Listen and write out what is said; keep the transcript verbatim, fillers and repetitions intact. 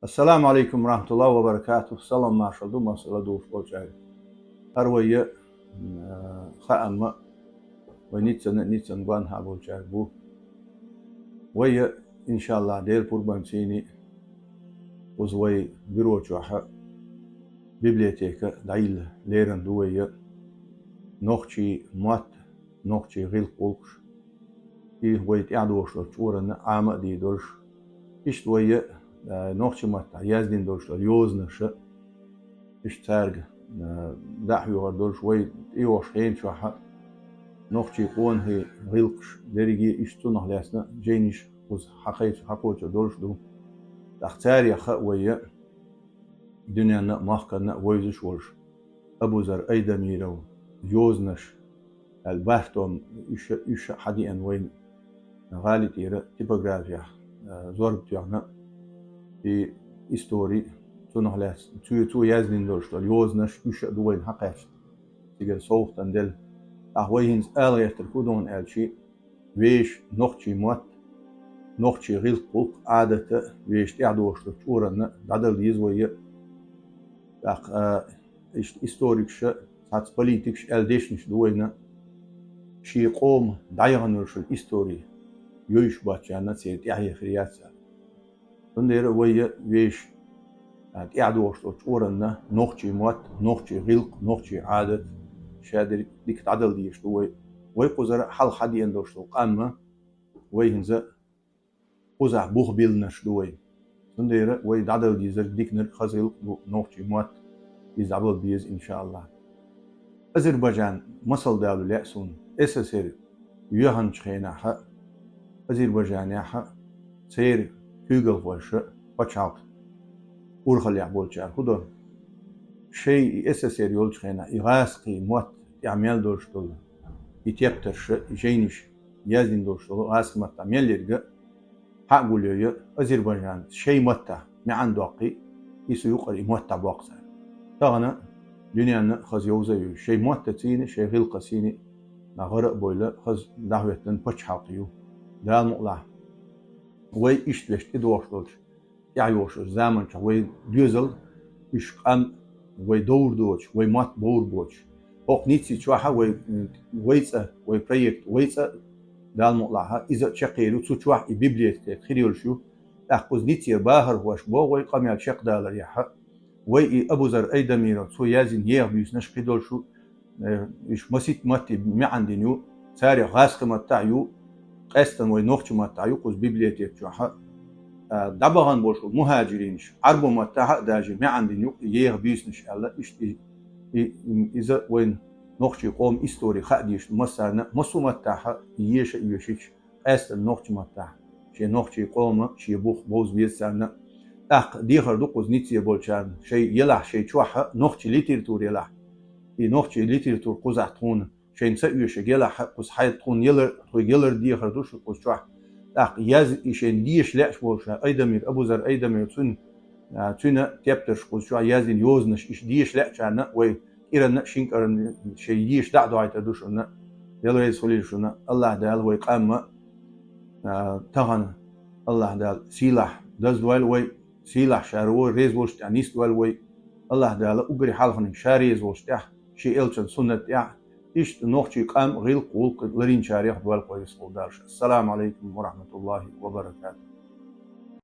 Ассаламу алейкум ва рахматуллахи ва баракатух. Салам маршал ду, масала душ болчаьрга. Хар вай, э, хаамма, вай ниццана, ниццана гонха болчаьрга бу. Вай, э, иншаллах, Дела пурбанцийни, уз вай бюро чохьа библиотека дайла леран ду вай, э, нохчий мотт, нохчий гӀилкх гӀулкхаш. И вай тӀаьхьадошлар чуранна Ӏама а дий долуш. Иштта вай, э, нохчий маттахь яздина долуш долу йозанаша, иштта цаьрга, э, дӀахьоьгӀар долуш вай тӀейогӀуш хенчохьа, нохчий къонахий гӀилкхаш дерриге иштта цунах лаьцна жайнаш кхуза хьакхайча, хьакхочур долуш ду. ТӀаккха царех а вай, дуьненна а, махканна а вевзаш волуш, Абузар Айдамиров йозанаш, аьлла, бархӀ том уьш, уьш хьадеана вайна гӀали тӀера типографехь, э, зорба тоьхна, и истори цунах лаьцна, цо, цо яздина долуш долу йозанаш уьш а ду вайна хьакхаьчна. Цигара совгӀатана делла. Ахь вай хӀинца ала гӀертарг хӀун ду аьлчи, вешан нохчий мотт, нохчий гӀилкх гӀулкх, Ӏадат а вешан тӀаьхьадошлар чуранна дӀадала деза вай. ТӀаккха, а, иштта историкаша, цхьацца политикаша аьлла дешнаш ду вайна, шен къоман дӀаяхана йолуш йолу истори йовзуш боцчарна церан тӀаьхье хир яц аьлла. Цундела вай вешан, а, тӀаьхьадошлар чуранна нохчий мотт, нохчий гӀилкх, нохчий Ӏадат, шадерг дика дӀадала дезаш ду вай. Вай кхузара хьалха хьадеана долуш долу къамма вай хӀинца кхузахь бух биллинарш ду вай. Цундела вай дӀадала дезарг диканарг, хаза гӀилкх ду нохчий мотт, иза дӀабала беза, иншааллах. Азербайджан масал дало лаьа суна. С С Р йоьхначу хенахь а, Азербайджанехь а церан куьйгалхоша пачхьалкх урхаллехь болчара хӀун до? Шайн и С С Р йолчу хенахь и гӀазкхийн мотт тӀехь мел долуш долу и тептарша, и жайнаш яздина долуш долу гӀазкхийн маттахь мел ерг а хьа а гулйойя, Азербайджанца шайн маттахь маьӀна доккхий, и цу юкъара и мотт дӀабоккху цара. Тахана дуьненна хаза йовза а йовзуш, шайн маттацийна, шайн гӀиллакхацийна нах гӀара а бойла, хаза дӀахӀоьттина пачхьалкх ю. Дала мукъалахь, вай иштта вешан тӀедогӀуш долчу тӀаьхьайогӀучу заманчохь вай доьзал, уьш къам, вай довр доцуш, вай мотт бовр боцуш. ХӀокху ницци чохь а вай, вай цӀа, вай проект, вай цӀа, Дала мукъалахь, иза а чекхъер ю, цу чохь и библиотека хир йолуш ю. ТӀаккха кхуза ниццера бахархоша боху вай къамел чекхдаларехь а. Вай и Абузар Айдамиров, цо яздина еха буьйсанаш кхидолуш ю, э, уьш масийтта матте маьӀна дина ю, царех гӀазкхийн маттахь а ю, къаьстина вай нохчийн маттахь а ю кхуза библиотека чохь а. А, дӀабахана болуш болу мухьаджиринаш, Ӏарбойн маттахь а даже маьӀна дина ю еха буьйсанаш аьлла, иштта и, и, иза вайн нохчийн къоман истори хаа дезаш ду массарна, массо а маттахь а еша а йоьшуьйтуш, къаьстина нохчийн маттахь, шен нохчийн къоман шен бух бовза беза царна. ТӀаккха дехар ду кхуза ниццера болчарна, шайн елахь, шайн чохь а нохчийн литература елахь. И нохчийн литература кхузахь тхуна шайна ца оьшург елахь а, кхуза хьайн тхуна ялар, тхоьга ялар дехар ду шу кхуза чохь. ТӀаккха язъян и шайна деша лаьаш волуш Айдамир, Абузар Айдамир, цуьнан, а, цуьнан тептарш кхуза чохь яздина йозанаш, иштта деша лаьачарна вай кӀиранна а, шина кӀиранна шайн еша дӀа а дохьуьйтур ду шуна. Дела реза хуьлийла шуна, АллахӀ Дала вай къам а, а, тахана, АллахӀ Дала сийлахь даздойла вай, сийлахь Ша реза волчу тӀехь нисдойла вай. АллахӀ Дала уггаре хьалханиг Ша реза волчу тӀехь, шен элчан суннат тӀехь, иштта нохчийн къам, гӀиллакх, гӀуллакх ларйинчарех дойла вай, реза хуьлда Дала ша. Ассаламу алейкум ва рахматуллахи ва баракатух.